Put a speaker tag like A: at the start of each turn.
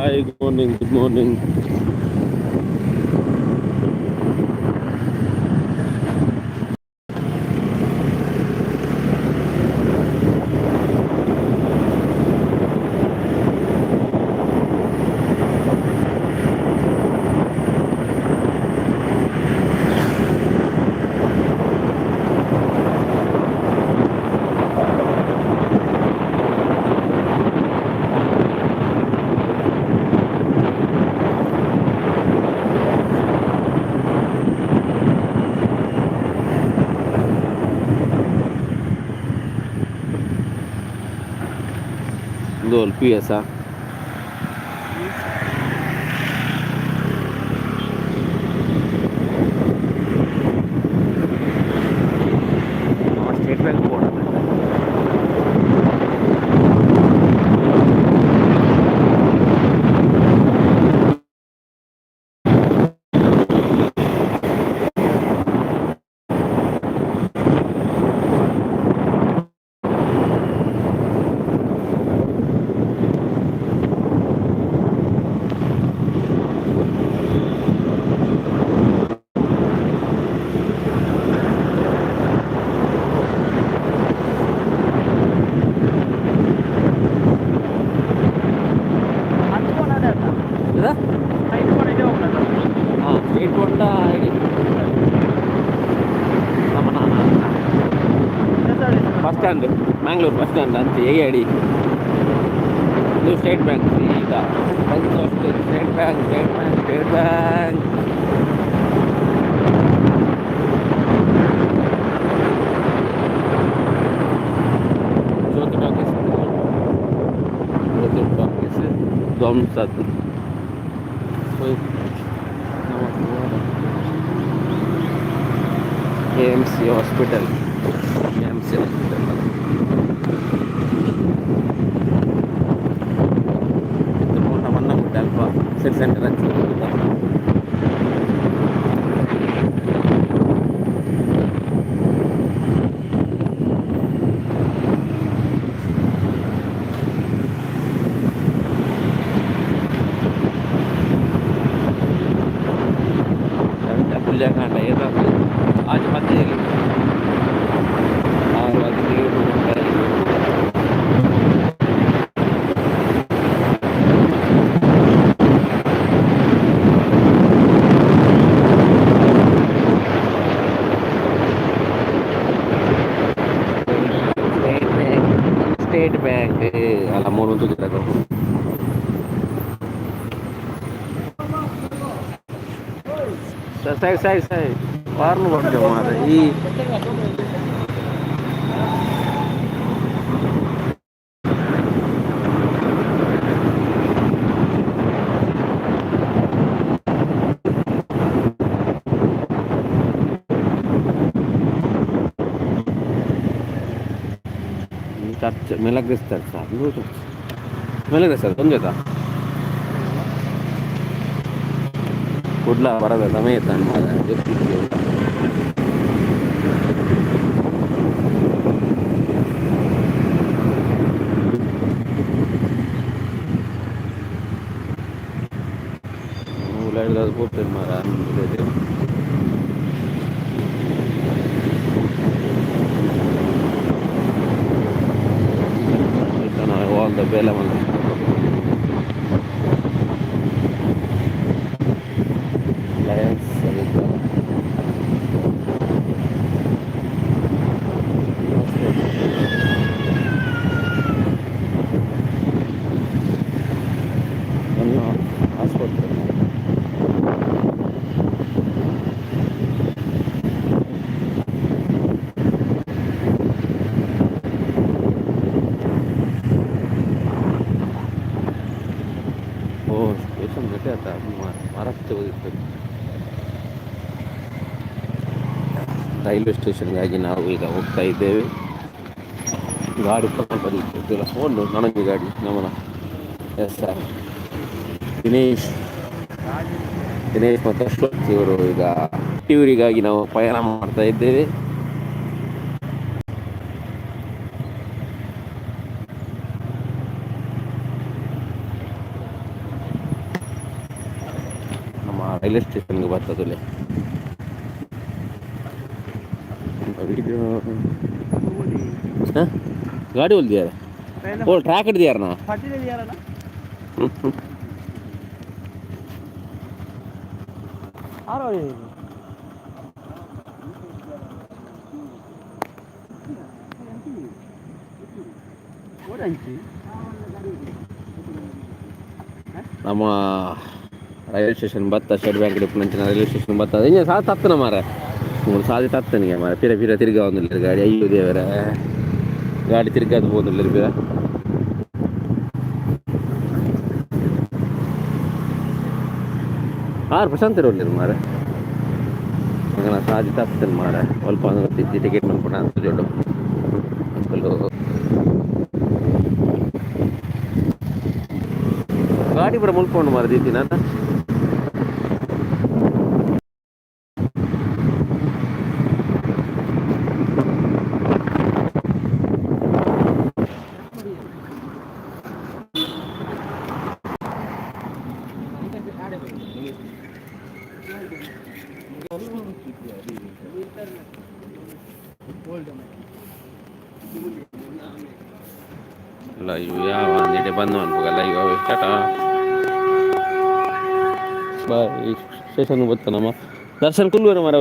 A: Hi, good morning, good morning. ಒಂದು P S. State bank board. ಹಾಂ, state board. ನಮ್ಮ bus stand, Mangalore bus stand ಅಂತ ಹೇಳಿ. ಇದು ಸ್ಟೇಟ್ ಬ್ಯಾಂಕ್. ಈಗ state bank, state bank, state bank. Jyothi talkies, Jyothi talkies ಧ್ವಂಸ. K M C hospital, K M C hospital. ಮನ್ನ ಗುಡ್ಡ ಅಲ್ಪ ಸಿಟಿ ಸೆಂಟರ್ ಹಚ್ಚಿ. ಪುಲ್ಯಕಾಂಡ ಏತ ಆಜ್ 15, 6 15. State bank, state bank ಅಲ್ಲ, ಮೂರು ತೂಜಿಲ್ಲ. ಸೈ ಸೈ ಸೈ ವಾರ್ನು ಕೊಡ್ತೇವೆ ಮಾರ್ರೆ. ಈ ಚರ್ಚ್, ಮೆಲಗ್ರಿಸ್ ಚರ್ಚ್, ಅದು ಚರ್ಚ್, ಮೆಲಗ್ರಿಸ್ ಒಂಜೆತ ಕುಡ್ಲ ಬರದ ಸಮಯ. ಪೋಪೆರ್ ಮಾರ. ಆಲ್ the ಬೇಲೆ ಲಯನ್ಸ್. ಆಸ್ಪತ್ರೆ. ಓ, ಸ್ಟೇಷನ್ ಗಟ್ಟಿ ಆತ ಮರಕ್ಕೆ ಹೋಗಿತ್ತು. ರೈಲ್ವೆ ಸ್ಟೇಷನ್ಗಾಗಿ ನಾವು ಈಗ ಹೋಗ್ತಾ ಇದ್ದೇವೆ. ಗಾಡಿ ಸ್ವಲ್ಪ ಫೋನ್ ನನಗೆ ಗಾಡಿ ನಮ್ಮನ. Yes sir. Dinesh, Dinesh ಮತ್ತು ಅಶ್ವಥ್ ಇವರು. ಈಗ ಇವರಿಗಾಗಿ ನಾವು ಪಯಣ ಮಾಡ್ತಾ ಇದ್ದೇವೆ. ರೈಲ್ವೆ ಸ್ಟೇಷನ್ಗೆ ಬರ್ತದೆ. ವಿಡಿಯೋ ಹಾಂ ಗಾಡಿ ಹೊಲ್ದಿಯಾರ? ಓ, ಟ್ರ್ಯಾಕ್ ಹಿಡ್ದಿಯಾರನಾ? ನಮ್ಮ ರೈಲ್ವೆ ಸ್ಟೇಷನ್ ಬತ್ತ. ಸ್ಟೇಟ್ ಬ್ಯಾಂಕ್ ಇಪ್ಪುನಂಚಿನ ರೈಲ್ವೆ ಸ್ಟೇಷನ್ ಬತ್ತ. ಇಂಚ ಸಾದಿ ತತ್ತನ ಮಾರೆ, ಮೂರು ಸಾದಿ ತತ್ತನಿಗೆ ಮಾರೆ. ಪಿರ ಪಿರ ತಿರ್ಗ ಒಂದಿಲ್ಲ ಗಾಡಿ. ಅಯ್ಯೋ ದೇವರೇ, ಗಾಡಿ ತಿರ್ಗಾದು ಪೋಂದಿಲ್ಲ ಪಿರ. ಆರು ಪ್ರಶಾಂತ್ ಇರೋಲ್ಲ ಮಾರೆ. ಮಗನ ಸಾದಿ ತತ್ತನ ಮಾರೆ. ಸ್ವಲ್ಪ ಟಿಕೆಟ್ ಮನ್ಪುಣ ಅಂತ ಜೊಡ್ಡು ಅಂಕಲು. ಗಾಡಿ ಪೂರ ಮುಲ್ಪೊಂಡು ಮಾರೆ ದೀತಿನ. ಲೈವ್ ಯಾವ ಅಂದಿಡೆ ಬಂದು ಅನ್ಬೋಗ. ಲೈವ್ ಅವೆ. ಟಾಟಾ ಬಾಯ್. ಸ್ಟೇಷನ್ ಬತ್ತನಮ್ಮ. ದರ್ಶನ್ ಕುಲ್ವೇರ ಮಾರ.